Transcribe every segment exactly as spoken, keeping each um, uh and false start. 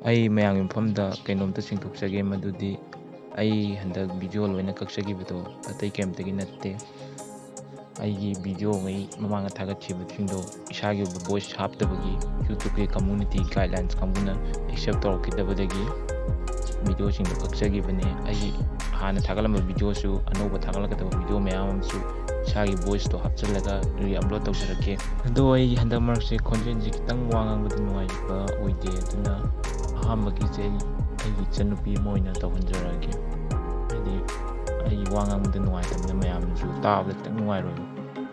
ꯑꯩ ꯃꯌꯥꯝꯒꯤ ꯃꯐꯝꯗ ꯀꯩꯅꯣꯝꯇ ꯆꯤꯡꯊꯣꯛꯆꯒꯦ, ꯃꯗꯨꯗꯤ ꯑꯩ ꯍꯟꯗꯛ ꯚꯤꯗꯤꯑꯣ ꯂꯣꯏꯅ ꯀꯛꯆꯈꯤꯕꯗꯣ ꯑꯇꯩ ꯀꯩꯝꯇꯒꯤ ꯅꯠꯇꯦ꯫ ꯑꯩꯒꯤ ꯚꯤꯗꯤꯑꯣꯉꯩ ꯃꯃꯥꯡꯗ ꯊꯥꯒꯠꯈꯤꯕꯁꯤꯡꯗꯣ ꯏꯁꯥꯒꯤ ꯑꯣꯏꯕ ꯚꯣꯏꯁ ꯍꯥꯞꯇꯕꯒꯤ YouTube-ꯀꯤ community guidelines ꯀꯥꯡꯕꯨꯅ accept ꯇꯧꯔꯛꯈꯤꯗꯕꯗꯒꯤ ꯚꯤꯗꯤꯑꯣꯁꯤꯡꯗꯣ ꯀꯛꯆꯈꯤꯕꯅꯦ꯫ ꯑꯩ ꯍꯥꯟꯅ ꯊꯥꯒꯠꯂꯝꯕ ꯚꯤꯗꯤꯑꯣꯁꯨ, ꯑꯅꯧꯕ ꯊꯥꯒꯠꯂꯛꯀꯗꯕ ꯚꯤꯗꯤꯑꯣ ꯃꯌꯥꯝ ꯑꯃꯁꯨ ꯏꯁꯥꯒꯤ ꯚꯣꯏꯁꯇꯣ ꯍꯥꯞꯆꯤꯜꯂꯒ re-upload ꯇꯧꯖꯔꯛꯀꯦ꯫ ꯑꯗꯣ ꯑꯩ ꯍꯟꯗꯛ ꯃꯔꯛꯁꯦ ꯈꯣꯟꯖꯦꯜꯁꯦ ꯈꯤꯇꯪ ꯋꯥ ꯉꯥꯡꯕꯗ ꯅꯨꯡꯉꯥꯏꯕ ꯑꯣꯏꯗꯦ, ꯑꯗꯨꯅ ꯑꯍꯥꯟꯕꯒꯤꯁꯦ ꯑꯩ ꯑꯩꯒꯤ ꯏꯆꯟꯅꯨꯄꯤ ꯑꯃ ꯑꯣꯏꯅ ꯇꯧꯍꯟꯖꯔꯛꯑꯒꯦ꯫ ꯍꯥꯏꯗꯤ ꯑꯩ ꯋꯥ ꯉꯥꯡꯕꯗ ꯅꯨꯡꯉꯥꯏꯇꯕꯅꯤꯅ ꯃꯌꯥꯝꯁꯨ ꯇꯥꯕꯗ ꯈꯤꯇꯪ ꯅꯨꯡꯉꯥꯏꯔꯣꯏꯕ꯫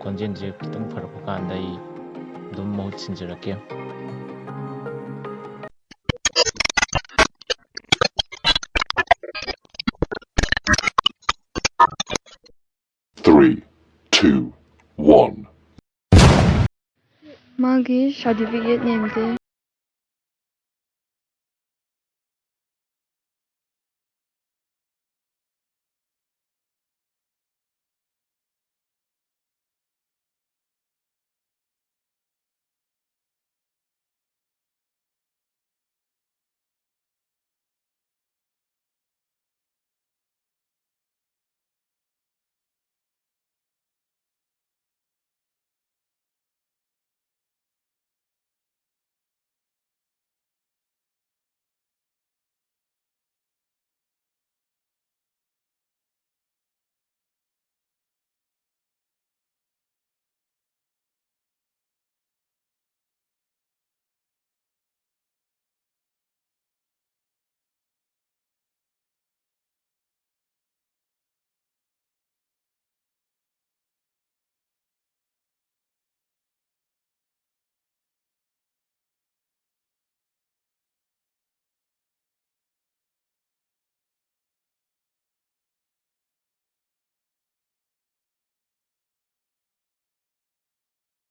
ꯈꯣꯟꯖꯦꯜꯁꯦ ꯈꯤꯇꯪ ꯐꯔꯛꯄ ꯀꯥꯟꯗ ꯑꯩ ꯑꯗꯨꯝ ꯃꯍꯨꯠ ꯁꯤꯟꯖꯔꯛꯀꯦ꯫ Three, two, one. ꯃꯥꯒꯤ certificate ꯅꯦꯝꯗꯦ꯫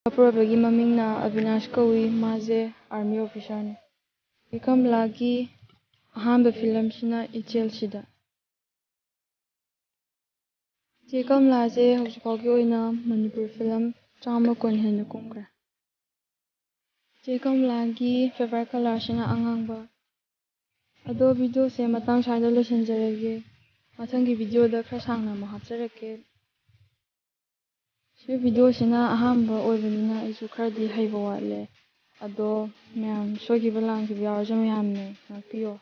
ꯑꯄꯨꯔꯕꯒꯤ ꯃꯃꯤꯡꯅ ꯑꯕꯤꯅꯥꯁ ꯀꯧꯏ꯫ ꯃꯥꯁꯦ army officer ꯅꯤ꯫ ꯆꯦ ꯀꯃꯂꯥꯒꯤ ꯑꯍꯥꯟꯕ film ꯁꯤꯅ ꯏꯆꯦꯜꯁꯤꯗ꯫ ꯆꯦ ꯀꯃꯂꯥꯁꯦ ꯍꯧꯖꯤꯛ ꯐꯥꯎꯒꯤ ꯑꯣꯏꯅ ꯃꯅꯤꯄꯨꯔ film ꯆꯥꯝꯃ ꯀꯨꯟ ꯍꯦꯟꯅ ꯀꯨꯝꯈ꯭ꯔꯦ꯫ ꯆꯦ ꯀꯃꯂꯥꯒꯤ favourite colour ꯁꯤꯅ ꯑꯉꯥꯡꯕ꯫ ꯑꯗꯣ video ꯁꯦ ꯃꯇꯥꯡ ꯁ꯭ꯋꯥꯏꯗ ꯂꯣꯏꯁꯤꯟꯖꯔꯒꯦ꯫ ꯃꯊꯪꯒꯤ video ꯗ ꯈꯔ ꯁꯥꯡꯅ ꯑꯃꯨꯛ ꯍꯥꯞꯆꯔꯛꯀꯦ꯫ ꯁꯤ video ꯁꯤꯅ ꯑꯍꯥꯟꯕ ꯑꯣꯏꯕꯅꯤꯅ ꯑꯩꯁꯨ ꯈꯔꯗꯤ ꯍꯩꯕ ꯋꯥꯠꯂꯦ꯫ ꯑꯗꯣ ꯃꯌꯥꯝ ꯁꯣꯏꯈꯤꯕ ꯂꯥꯟꯈꯤꯕ ꯌꯥꯎꯔꯁꯨ ꯃꯌꯥꯝꯅ ꯉꯥꯛꯄꯤꯌꯣ꯫